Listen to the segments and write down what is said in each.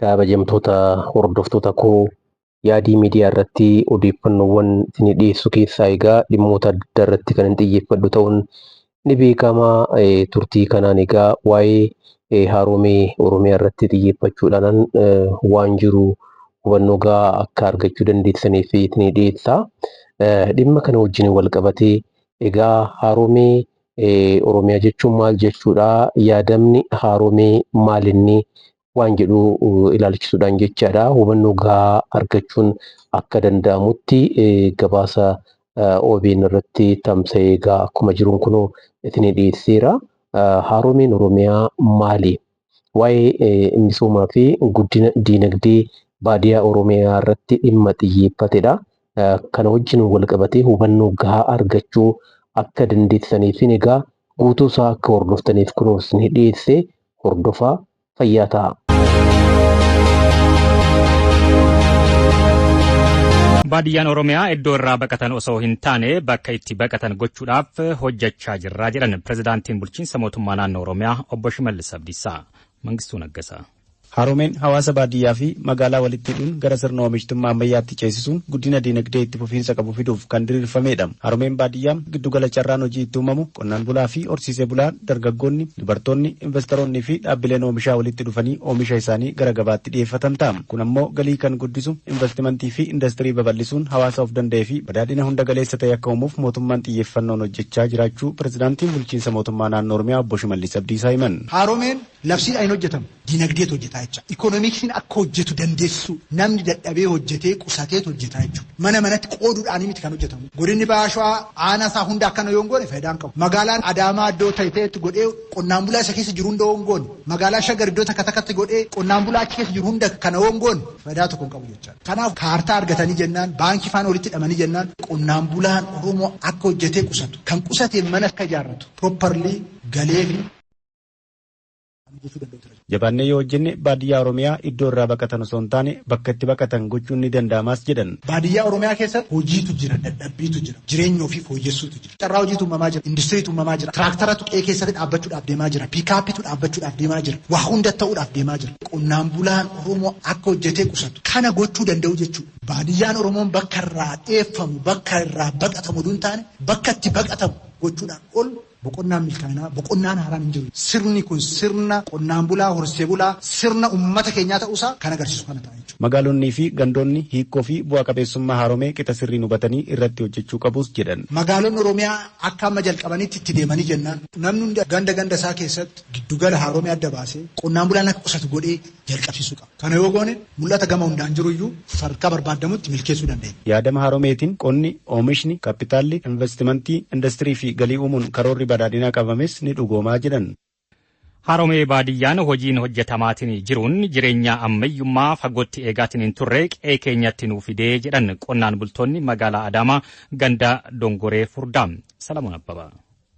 Kabajamtoota hordoftoota koo Yaadii Miidiyaa irratti odeeffannoowwan isinii dhiyeessu keessaa egaa dhimmoota adda addaa irratti kan hin xiyyeeffadhu ta'uun ni beekama. Turtii kanaan egaa waa'ee haaromee Oromiyaa irratti xiyyeeffachuudhaan waan jiru hubannoo gahaa akka argachuu dandeessaniif isinii dhiyeessa. Dhimma kana wajjin wal qabatee egaa haaromee Oromiyaa jechuun maal jechuudha? Yaadamni haaromee maalinni? Waan jedhu ilaalchisuudhaan jechaadha. Hubannoo gahaa argachuun akka danda'amutti gabaasa OBN irratti tamsa'ee egaa akkuma jiruun kunoo isinii dhiyeesseera. Haaromeen Oromiyaa maali? Waa'ee misoomaa fi guddina diinagdee baadiyaa Oromiyaa irratti dhimma xiyyeeffatedha. Kana wajjin wal qabatee hubannoo gahaa argachuu akka dandeessaniifin egaa guutuu isaa akka hordoftaniif kunoo isinii dhiyeesse hordofaa fayyaa ta'aa. Baadiyyaan Oromiyaa iddoo irraa baqatan osoo hin taane bakka itti baqatan gochuudhaaf hojjechaa jirra jedhan pirezidaantiin bulchiinsa mootummaa naannoo Oromiyaa obbo Shimallis Abdiisaa. Mangistuu Naggasaa. Haaromeen hawaasa baadiyyaa fi magaalaa walitti hidhuun gara sirna oomishtummaa ammayyaatti ceesisuun guddina diinagdee itti fufiinsa qabu fiduuf kan diriirfamedha. Haaromeen baadiyyaa giddugala carraan hojii itti uumamu qonnaan bulaa fi horsiisee bulaa, dargaggoonni, dubartoonni, investoroonni fi dhaabbileen oomishaa walitti dhufanii oomisha isaanii gara gabaatti dhiyeeffatan ta'a. Kun ammoo galii kan guddisu, investimentii fi industirii babal'isuun hawaasa of danda'ee fi badhaadhina hunda galeessa ta'e akka uumuuf mootummaan xiyyeeffannoon hojjechaa jiraachuu pirezidaantiin bulchiinsa mootummaa naannoo Oromiyaa obbo Shimallis Abdiisaa himan. Haaromeen labsiidhaan hin hojjetamu. Dinagdeetu hojjetaa jecha. Ikoonomiksiin akka hojjetu dandeessisuu namni dadhabee hojjetee qusateetu hojjetaa jechuudha. Mana manatti qooduudhaan miti kan hojjetamu. Godinni Baha Shawaa aanaa isaa hunda akkana yoo hin goone faayidaa hin qabu. Magaalaan Adaamaa iddoo ta'e ta'etti godhee qonnaan bulaa isa keessa jiru hunda yoo hin goone, magaalaa Shaggar iddoo takka takkatti godhee qonnaan bulaa achi keessa jiru hunda kana yoo hin goone faayidaa tokko hin qabu jechaadha. Kanaaf kaartaa argatanii jennaan, baankii faana walitti hidhamanii jennaan qonnaan bulaan Oromoo akka hojjetee qusatu, kan qusateen mana akka ijaarratu properly galee fi Jabaannee yoo hojjenne baadiyyaa Oromiyaa iddoo irraa baqatan osoo hin taane bakka itti baqatan gochuun ni danda'amas jedhan. Baadiyyaa Oromiyaa keessatti hojiitu jira, dadhabbiitu jira, jireenya ofii fooyyessuutu jira. Carraa hojiitu uumamaa jira, industiriitu uumamaa jira, tiraaktaratu qe'ee keessatti dhaabbachuudhaaf deemaa jira, piikaappiitu dhaabbachuudhaaf deemaa jira, waa hunda ta'uudhaaf deemaa jira. Qonnaan bulaan Oromoo akka hojjetee qusatu kana gochuu danda'u jechuudha. Baadiyyaan Oromoon bakka irraa dheeffamu, bakka irraa baqatamu osoo hin taane bakka itti baqatamu gochuudhaan ol boqonnaan milkaa'inaa, boqonnaan haaraan hin jiru. Sirni kun sirna qonnaan bulaa, horsee bulaa, sirna uummata keenyaa ta'uusaa kan agarsiisu kana ta'a jechuudha. Magaalonnii fi gandoonni hiikoo fi bu'a qabeessummaa haaromee qixa sirriin hubatanii irratti hojjechuu qabus jedhan. Magaalonni Oromiyaa akka amma jalqabanitti itti deemanii jennaan namni hundi ganda ganda isaa keessatti giddugala haaromee adda baasee qonnaan bulaan akka qusatu godhee jalqabsiisuu qaba. Kana yoo goone mul'ata gama hundaan jiru iyyuu sadarkaa barbaadamutti milkeessuu dandeenya. Yaadama haaromeetiin qonni, oomishni, kaapitaalli, investimentii, industirii fi galii uumuun karoorri badhaadhinaa qabames ni dhugoomaa jedhan. Haaromee baadiyyaan hojiin hojjetamaatiin jiruun jireenya ammayyummaa fagootti eegaatiin hin turre qe'ee keenyatti nuu fidee jedhan qonnaan bultoonni magaalaa Adaamaa ganda Dongoree Furdaa. Salamoon Abbabaa.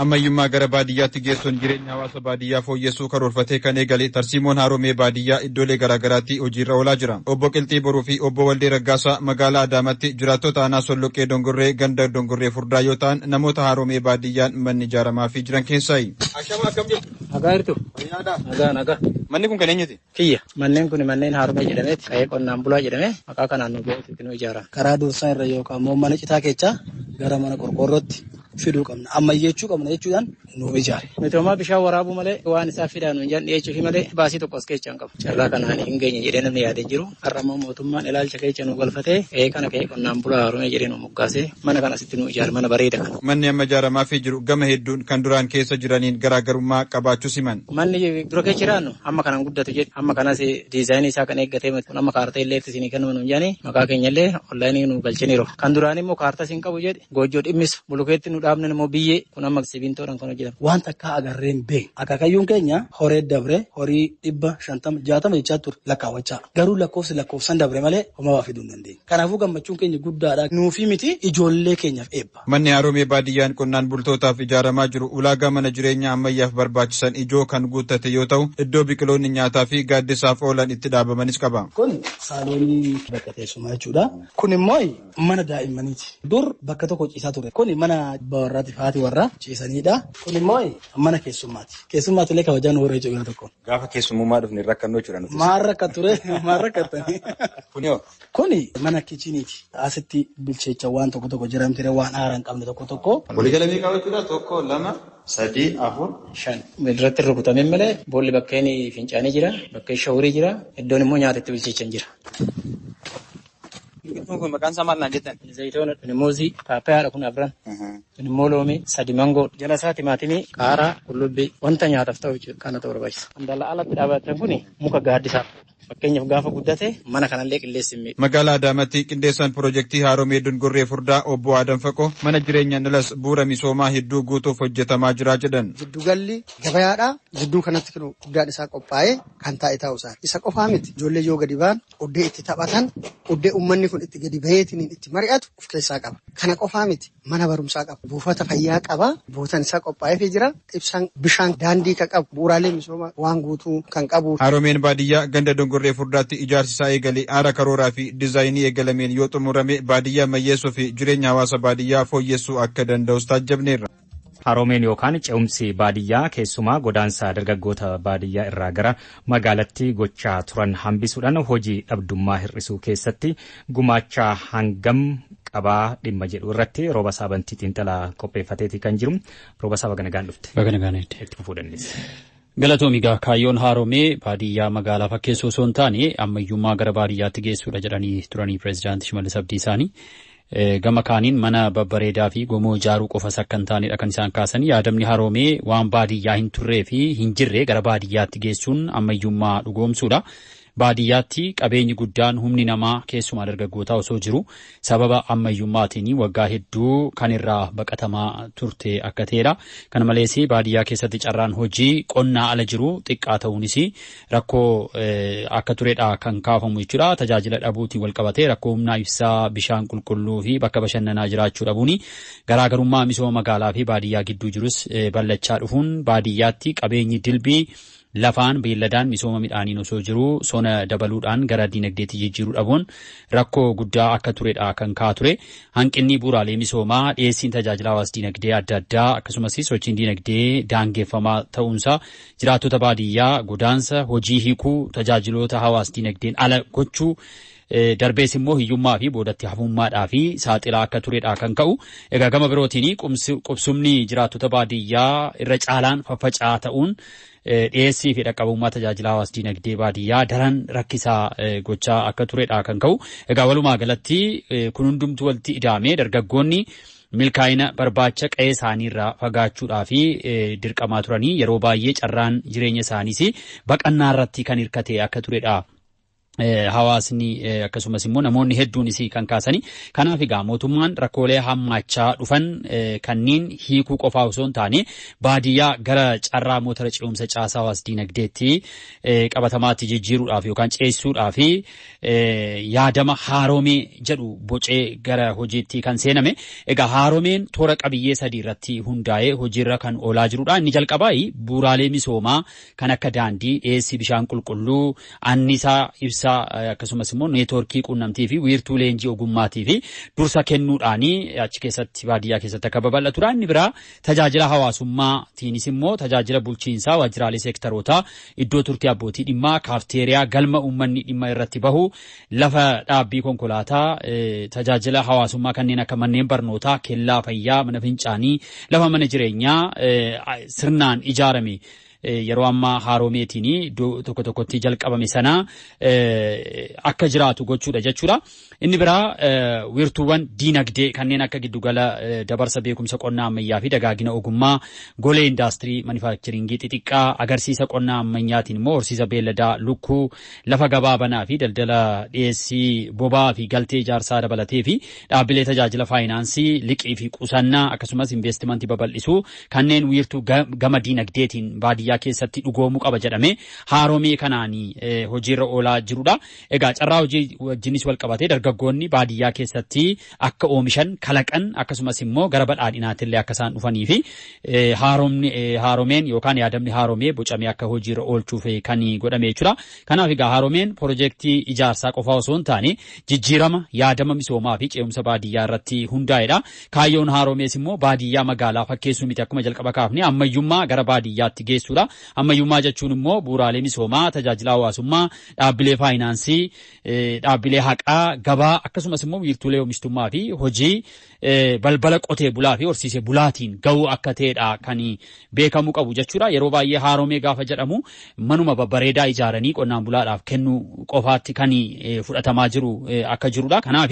Ammayyummaa gara baadiyyaatti geessuun jireenya hawaasa baadiyyaa fooyyessuu karoorfatee kan eegale tarsiimoon haaromee baadiyyaa iddoolee garaagaraatti hojiirra oolaa jira. Obbo Qilxii Boruu fi obbo Waldee Raggaasaa magaalaa Adaamaatti jiraattota aanaa Solloqqee Dongorree ganda Dongorree Furdaa yoo ta'an namoota haaromee baadiyyaan manni ijaaramaafii jiran keessaayi. Ashama, akkam jirtu? Nagaa jirtu? Fayyaadhaa? Nagaa, nagaa. Manni kun kan eenyuti? Kiyya. Manneen kun manneen haaromee jedhameeti. Qa'ee qonnaan bulaa jedhame maqaa kanaan nu ba'uutu nu ijaarame. Karaa dursaa irra yookaan immoo mana citaa keessaa gara mana qorqoorrootti fiduu qabna. Ammayyeechuu qabna jechuudhaan nuuf ijaare. Nuti homaa bishaan waraabuu malee waan isaa fidaa nuun jedhan dhiyeechuufi malee baasii tokko as keessaa hin qabu. Carraa kanaan hin geenye jedhee namni yaadee jiru. Har'a immoo mootummaan ilaalcha keessa nu galfatee qe'ee kana qe'ee qonnaan bulaa haaromee jedhee nu moggaasee mana kana asitti nu ijaare, mana bareeda kana. Manni amma ijaaramaafii jiru gama hedduun kan duraan keessa jiraniin garaagarummaa qabaachuu siman. Manni dura keessa jiraannu amma kanan guddatu jedhe, amma kanas diizaayinii isaa kan eeggatee kun amma kaartaa illee isinii kennu nuun jedhanii maqaa keenya illee onlaayinii nu galchaniiru. Kan duraan immoo kaartaa isin qabu jedhe goojjoo dhimmisu bulukeetti nu dhaabne immoo biyyee kun amma sibiintoodhaan kan hojjetamu. Waan takka agarreen beeknu. Akaakayyuun keenya horee dabre horii 550, 60 jechaa ture lakkaawwachaa. Garuu lakkoofsi lakkoofsan dabre malee homaa waa fiduu hin dandeenye. Kanaafuu gammachuun keenya guddaadha. Nuufii miti, ijoollee keenyaaf eebba. Manni haaromee baadiyyaan qonnaan bultootaaf ijaaramaa jiru ulaagaa mana jireenyaa ammayyaaf barbaachisan ijoo kan guuttate yoo ta'u iddoo biqiloonni nyaataa fi gaaddisaaf oolan itti dhaabamanis qaba. Kun saaloonii bakka teessumaa jechuudha. Kun immoo mana daa'immaniiti. Dur bakka tokko ciisaa ture. Kun mana Abbaa warraatiif haati warraa ciisanidha. Kun immoo mana keessummaati. Keessummaati illee kabajaan warra jechuudha tokko. Gaafa keessummummaa dhufne rakkannoo jechuudha nuti. Maal rakkature? Maal rakkattanii? Kunoo. Kuni mana kichiniiti. Asitti bilcheecha waan tokko tokko jiramtire waan haara hin qabne tokko tokko. Waliigala meeqa jechuudha? 1, 2, 3, 4, 5. Irratti rukutamee malee boolli bakkeen fincaanii jira, bakkeen shawurii jira, iddoon immoo nyaata itti bilcheechan jira. Biqiltuun kun maqaan isaa maal naan jettan? Zayitoona, kun muuzii, paappayaadha kun afran. Kun immoo loomii, sadi mangoo, jala isaa timaatimii, qaaraa, qullubbii wanta nyaataaf ta'u jechuudha kana ta'u barbaachisa. Dallaa alatti dhaabatan kun muka gaaddisaaf. Fakkeenyaaf gaafa guddate mana kanallee qilleensi hin miidhu. Magaalaa Adaamaatti qindeessaan piroojeektii Haaromee Dungurree Furdaa obbo Adam Faqoo mana jireenya Nilas bu'uura misoomaa hedduu guutuuf hojjetamaa jira jedhan. Giddugalli gabayaadha. Gidduu kanatti kan guddaan isaa qophaa'ee kan taa'e taa'u isaa. Isa qofaa miti. Ijoollee yoo gadi ba'an oddee itti taphatan, oddee uummanni kun itti gadi baheetiin itti mari'atu of keessaa qaba. Kana qofaa miti. Mana barumsaa qaba. Buufata fayyaa qaba. Buufatan isaa qophaa'eefii jira. Ibsaan bishaan daandii kan qabu. Bu'uuraalee misoomaa waan guutuu kan qabu. Haaromeen baadiyyaa ganda Dungurree Furdaatti ijaarsi isaa eegale haala karooraa fi diizaayinii eegalameen yoo xumurame baadiyyaa ammayyeessuu fi jireenya hawaasa baadiyyaa fooyyessuu akka danda'us taajjabneerra. Haaromeen yookaan ce'umsi baadiyyaa keessumaa godaansa dargaggoota baadiyyaa irraa gara magaalatti gochaa turan hambisuudhaan hojii dhabdummaa hir'isuu keessatti gumaacha hangam qabaa dhimma jedhu irratti Rooba Saabantii xiinxalaa qopheeffateeti kan jiru. Rooba Saaba ganagaan dhufte. Baga nagaan eegde. Itti fufuu dandeessa. Galatoomi egaa kaayyoon haaromee baadiyyaa magaalaa fakkeessuu osoo hin taane ammayyummaa gara baadiyyaatti geessuudha jedhanii turanii pireezidaantii Shimallis Abdiisaanii. Gama kaaniin mana babbareedaa fi gomoo ijaaruu qofas akka hin taanedha kan isaan kaasan. Yaadamni haaromee waan baadiyyaa hin turree fi hin jirre gara baadiyyaatti geessuun ammayyummaa dhugoomsuudha. Baadiyyaatti qabeenyi guddaan humni namaa keessumaa dargaggootaa osoo jiru sababa ammayyummaatiin waggaa hedduu kan irraa baqatamaa turte akka ta'edha. Kana malees baadiyyaa keessatti carraan hojii qonnaa ala jiru xiqqaa ta'uunis rakkoo akka turedha kan kaafamu jechuudha. Tajaajila dhabuutiin wal qabatee rakkoo humnaa ibsaa, bishaan qulqulluu fi bakka bashannanaa jiraachuu dhabuun garaagarummaa misooma magaalaa fi baadiyyaa gidduu jirus bal'achaa dhufuun baadiyyaatti qabeenyi dilbii lafaan beelladaan misooma midhaaniin osoo jiru sona dabaluudhaan gara diinagdeetti jijjiiruu dhabuun rakkoo guddaa akka turedha kan ka'aa ture. Hanqinni bu'uuraalee misoomaa, dhiyeessiin tajaajila hawaas diinagdee adda addaa akkasumas sochiin diinagdee daangeffamaa ta'uunsaa jiraattota baadiyyaa godaansa hojii hiikuu tajaajiloota hawaas diinagdeen ala gochuu darbees immoo hiyyummaa fi boodatti hafummaadhaa fi saaxilaa akka turedha kan ka'u. Egaa gama birootiin qubsumni jiraattota baadiyyaa irra caalaan faffaca'aa ta'uun dhiyeessii fi dhaqqabummaa tajaajila hawaas diinagdee baadiyyaa daran rakkisaa gochaa akka turedha kan ka'u. Egaa walumaa galatti kun hundumtuu walitti ida'amee dargaggoonni milkaa'ina barbaacha qe'ee isaaniirraa fagaachuudhaa fi dirqamaa turanii yeroo baay'ee carraan jireenya isaaniis baqannaa irratti kan hirkate akka turedha. Hawaasni akkasumas immoo namoonni hedduunis kan kaasanii. Kanaaf egaa mootummaan rakkoolee hammaachaa dhufan kanneen hiikuu qofaa osoo hin taane baadiyyaa gara carraa motora ce'umsa caasaa hawaas diinagdeetti qabatamaatti jijjiiruudhaaf yookaan ceesisuudhaaf yaadama haaromee jedhu bocee gara hojiitti kan seename. Egaa haaromeen toora qabiyyee sadii irratti hundaa'ee hojiirra kan oolaa jirudha. Inni jalqabaa bu'uuraalee misoomaa kan akka daandii, dhiyeessii bishaan qulqulluu, anniisaa ibsaa akkasumas immoo neetwoorkii quunnamtii fi wiirtuu leenjii ogummaatii fi dursa kennuudhaan achi keessatti baadiyyaa keessatti akka babal'atudha. Inni biraa tajaajila hawaasummaatiinis immoo tajaajila bulchiinsaa waajjiraalee seektarootaa, iddoo turtii abbootii dhimmaa, kaafteeriyaa, galma uummanni dhimma irratti bahu, lafa dhaabbii konkolaataa, tajaajila hawaasummaa kanneen akka manneen barnootaa, kellaa fayyaa, mana fincaanii, lafa mana jireenyaa sirnaan ijaarame. Yeroo ammaa haaromeetiin iddoo tokko tokkotti jalqabame sana akka jiraatu gochuudha jechuudha. Inni biraa wiirtuuwwan diinagdee kanneen akka giddugala dabarsa beekumsa qonnaa ammayyaa fi dagaagina ogummaa, golee indaastirii manufaakicharingii xixiqqaa, agarsiisa qonnaa ammayyaatiin immoo horsiisa beelladaa, lukkuu, lafa gabaa banaa fi daldala dhiyeessii boba'aa fi galtee ijaarsaa dabalatee fi dhaabbilee tajaajila faayinaansii, liqii fi qusannaa akkasumas investimentii babal'isuu kanneen wiirtuu gama diinagdeetiin baadiyyaa baadiyyaa keessatti dhugoomuu qaba jedhamee haaromee kanaan hojiirra oolaa jirudha. Egaa carraa hojii wajjinis wal qabatee dargaggoonni baadiyyaa keessatti akka oomishan kalaqan akkasumas immoo gara badhaadhinaatti illee akka isaan dhufanii fi haaromeen yookaan yaadamni haaromee bocamee akka hojiirra oolchuuf kan godhame jechuudha. Kanaaf egaa haaromeen piroojeektii ijaarsaa qofaa osoo hin taane jijjiirama yaadama misoomaa fi ce'umsa baadiyyaa irratti hundaa'edha. Kaayyoon haaromees immoo baadiyyaa magaalaa fakkeessuu miti akkuma jalqaba kaafne ammayyummaa gara baadiyyaatti geessuudha. Ammayyummaa jechuun immoo bu'uuraalee misoomaa, tajaajila hawaasummaa, dhaabbilee faayinaansii, dhaabbilee haqaa, gabaa akkasumas immoo wiirtuulee oomishtummaa fi hojii balbala qotee bulaa fi horsiisee bulaatiin ga'uu akka ta'edha kan beekamuu qabu jechuudha. Yeroo baay'ee haaromee gaafa jedhamu manuma babbareedaa ijaaranii qonnaan bulaadhaaf kennuu qofaatti kan fudhatamaa jiru akka jirudha. Kanaaf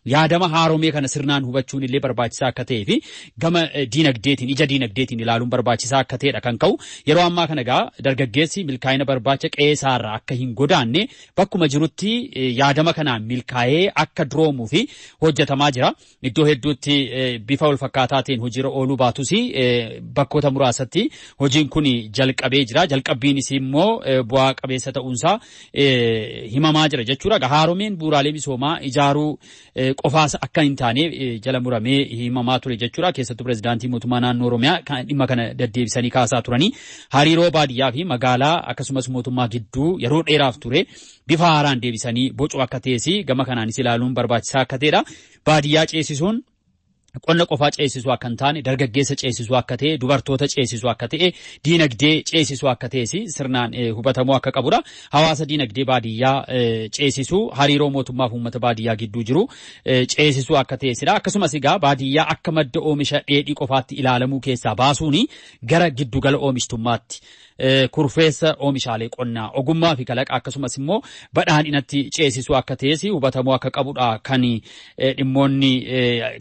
yaadama haaromee kana sirnaan hubachuun illee barbaachisaa akka ta'ee fi gama diinagdeetiin ija diinagdeetiin ilaaluun barbaachisaa akka ta'edha kan ka'u. Yeroo ammaa kana egaa dargaggeessi milkaa'ina barbaacha qe'ee isaarraa akka hin godaanne bakkuma jirutti yaadama kanaan milkaa'ee akka duroomuu fi hojjetamaa jira. Iddoo hedduutti bifa wal fakkaataa ta'een hojiirra ooluu baatus bakkoota muraasatti hojiin kun jalqabee jira. Jalqabbiinis immoo bu'aa qabeessa ta'uunsaa himamaa jira jechuudha. Haaromeen bu'uuraalee misoomaa ijaaruu qofaas akka hin taane jala muramee himamaa ture jechuudha. Keessattuu pirezidaantii mootummaa naannoo Oromiyaa dhimma kana deddeebisanii kaasaa turanii hariiroo baadiyyaa fi magaalaa akkasumas mootummaa gidduu yeroo dheeraaf ture bifa haaraan deebisanii bocuu akka ta'es gama kanaanis ilaaluun barbaachisaa akka ta'edha. Baadiyyaa ceesisuun qonna qofaa ceesisuu akka hin taane dargaggeessa ceesisuu akka ta'e dubartoota ceesisuu akka ta'e diinagdee ceesisuu akka ta'es sirnaan hubatamuu akka qabudha. Hawaasa diinagdee baadiyyaa ceesisuu hariiroo mootummaa fi uummata baadiyyaa gidduu jiru ceesisuu akka ta'esidha. Akkasumas egaa baadiyyaa akka madda oomisha dheedhii qofaatti ilaalamuu keessaa baasuun gara giddugala oomishtummaatti kurfeessa oomishaalee qonnaa ogummaa fi kalaqa akkasumas immoo badhaadhinatti ceesisuu akka ta'es hubatamuu akka qabudha kan dhimmoonni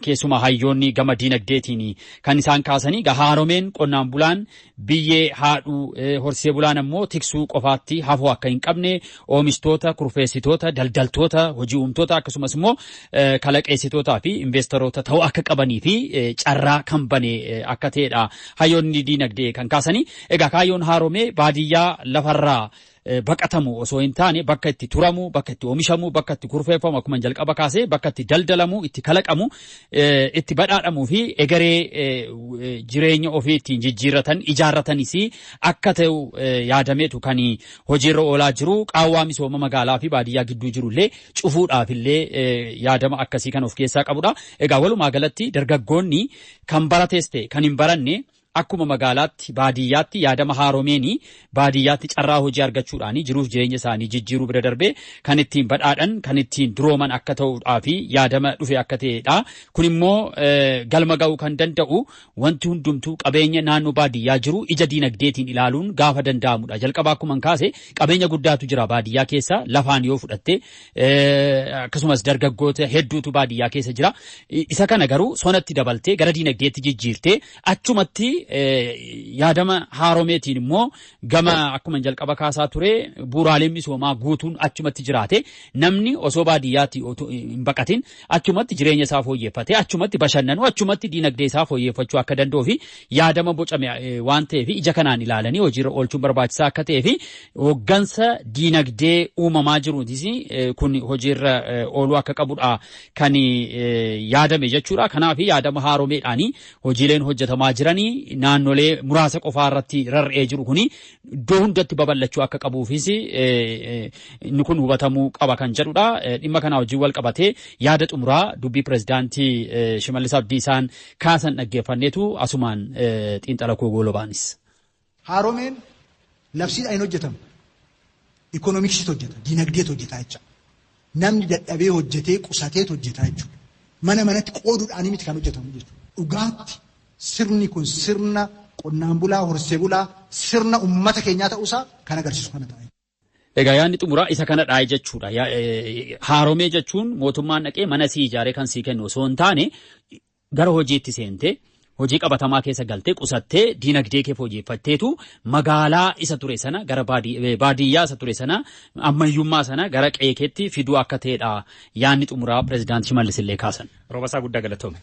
keessumaa hayyoonni gama diinagdeetiin kan isaan kaasanii haaromeen qonnaan bulaan biyyee haadhuu horsee bulaan ammoo tiksuu qofaatti hafuu akka hin qabne oomishtoota kurfeessitoota daldaltoota hojii uumtoota akkasumas immoo kalaqeessitootaa fi investoroota ta'uu akka qabanii fi carraa kan bane akka ta'edha hayyoonni diinagdee kan kaasanii. Egaa kaayyoon haaromee baadiyyaa lafarraa baqatamu osoo hin taane bakka itti turamu, bakka itti oomishamu, bakka itti kurfeeffamu akkuma jalqaba kaasee bakka itti daldalamu, itti kalaqamu, itti badhaadhamuu fi egeree jireenya ofii ittiin jijjiirratan ijaarratanis akka ta'u yaadameetu kan hojiirra oolaa jiru. Qaawwaa misooma magaalaa fi baadiyyaa gidduu jirullee cufuudhaaf illee yaadama akkasii kan of keessaa qabudha. Egaa walumaa galatti dargaggoonni kan barates ta'e kan hin baranne akkuma magaalaatti baadiyyaatti yaadama haaromeenii baadiyyaatti carraa hojii argachuudhaan jiruuf jireenya isaanii jijjiiruu bira darbee kan ittiin badhaadhan kan ittiin durooman akka ta'uudhaa fi yaadama dhufe akka ta'edha. Kun immoo galma ga'uu kan danda'u wanti hundumtuu qabeenya naannoo baadiyyaa jiru ija diinagdeetiin ilaaluun gaafa danda'amudha. Jalqaba akkuma kaase qabeenya guddaatu jira baadiyyaa keessa lafaan yoo fudhatte akkasumas dargaggoota hedduutu baadiyyaa keessa jira. Isa kana garuu sonatti dabaltee gara diinagdeetti jijjiirtee achumatti yaadama haaromeetiin immoo gama akkuma jalqaba kaasaa ture bu'uuraaleen misoomaa guutuun achumatti jiraate namni osoo baadiyyaatti hin baqatin achumatti jireenya isaa fooyyeffatee achumatti bashannanu achumatti diinagdee isaa fooyyeffachuu akka danda'uu fi yaadama bocame waan ta'eef ija kanaan ilaalanii hojiirra oolchuun barbaachisaa akka ta'ee fi hooggansa diinagdee uumamaa jiruutis kun hojiirra ooluu akka qabudha kan yaadame jechuudha. Kanaaf yaadama haaromeedhaanii hojiileen hojjetamaa jiranii naannolee muraasa qofaa irratti rarra'ee jiru kuni iddoo hundatti babal'achuu akka qabuufis inni kun hubatamuu qaba kan jedhudha. Dhimma kana wajjin wal qabatee yaada xumuraa dubbii pirezidaantii Shimallis Abdiisaan kaasan dhaggeeffanneetu asumaan xiinxala koo goolobaanis. Haaromeen labsiidhaan hin hojjetamu. Ikoonomiksiitu hojjeta, diinagdeetu hojjeta jecha. Namni dadhabee hojjetee qusateetu hojjeta jechuudha. Mana manatti qooduudhaan miti kan hojjetamu jechuudha. Dhugaatti sirni kun sirna qonnaan bulaa, horsee bulaa, sirna uummata keenyaa ta'uusaa kan agarsiisu kana ta'a. Egaa yaadni xumuraa isa kana dhaa'e jechuudha. Haaromee jechuun mootummaan dhaqee mana sii ijaaree kan sii kennu osoo hin taane gara hojiitti seentee hojii qabatamaa keessa galtee qusattee diinagdee kee fooyyeffatteetu magaalaa isa ture sana gara baadiyyaa isa ture sana ammayyummaa sana gara qe'ee keetti fiduu akka ta'edha yaadni xumuraa pirezidaantii Shimallis illee kaasan. Roobasaa guddaa galatoome.